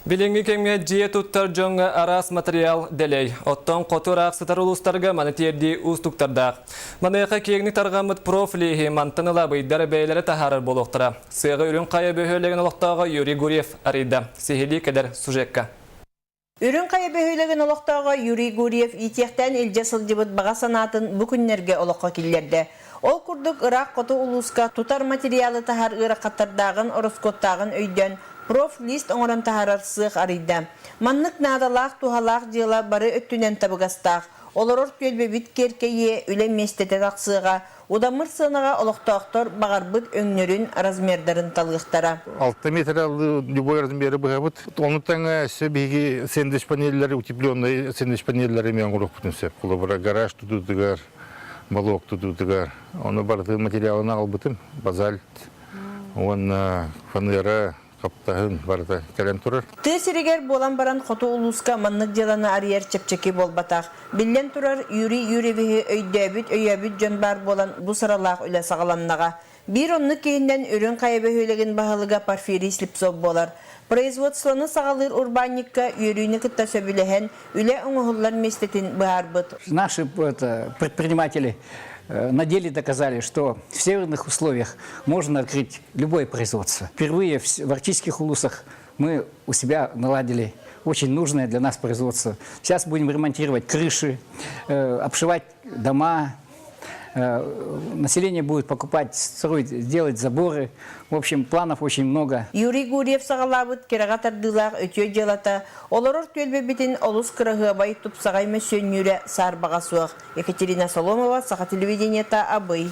Билиҥҥи кэмҥэ дьиэ туттар дьоҥҥо араас материал дэлэй. Оттон хоту ыраах сытар улуустарга маны тиэрдии уустуктардаах. Маныаха киэҥник тарҕаммыт профлииһи мантан ыла абыйдар бэйэлэрэ таһаарар буолуохтара. Сыаҕы Үрүҥ Хайа бөһүөлэгин олохтооҕо Юрий Гурьев арыйда. Сиһилии кэлэр сюжекка. Үрүҥ Хайа бөһүөлэгин олохтооҕо Юрий Гурьев иитиэхтээн илдьэ сылдьыбыт баҕа санаатын бу күннэргэ олоххо киллэрдэ. Ол курдук ыраах хоту улууска тутар материалы таһар ыарахаттардааҕын, ороскуоттааҕын өйдөөн профлист оҥорон таһаарар сыах арыйда. Маннык наадалаах, туһалаах дьыала бары өттүнэн табыгастаах. Олорор түөлбэбит киэркэйиэ, үлэ миэстэтэ тахсыаҕа, удамыр сыанаҕа олохтоохтор баҕарбыт өҥнөрүн, размердарын талыахтара. 6 метралыы любой размеры быһабыт. Ону тэҥэ өссө биһиги сэндвич панеллэри, утепленный сэндвич панеллэри эмиэ оҥоруохпутун сөп. Холобура, гараж тутуутугар, балок тутуутугар. Ону барытын материалын аҕалбытым. Базальт уонна фанера, хаптаһын барыта кэлэн турар. Тыа сиригэр буолан баран хоту улууска маннык дьыаланы арыйар чэпчэки буолбатах. Биллэн турар, Юрий Юрьевиһы өйдөөбүт, өйөөбүт дьон баар буолан бу сыралаах үлэ саҕаланнаҕа. Биир оннук киһинэн Үрүҥ Хайа бөһүөлэгин баһылыга Порфирий Слепцов буолар. Производствоны саҕалыыр урбаанньыкка үөрүүнү кытта сөбүлэһэн, үлэ оҥоһуллар миэстэтин быһаарбыт. Наши это, предприниматели на деле доказали, что в северных условиях можно открыть любое производство. Впервые в арктических улусах мы у себя наладили очень нужное для нас производство. Сейчас будем ремонтировать крыши, обшивать дома, население будет покупать, строить, делать заборы. В общем, планов очень много. Юрий Гурьев саҕалаабыт кэрэҕэ тардыылаах үтүө дьыалата олорор түөлбэбитин олус кыраһыабай, тупсаҕай мөссүөннүүрэ саарбаҕа суох. Екатерина Соломова, Саха телевидениета, Абый.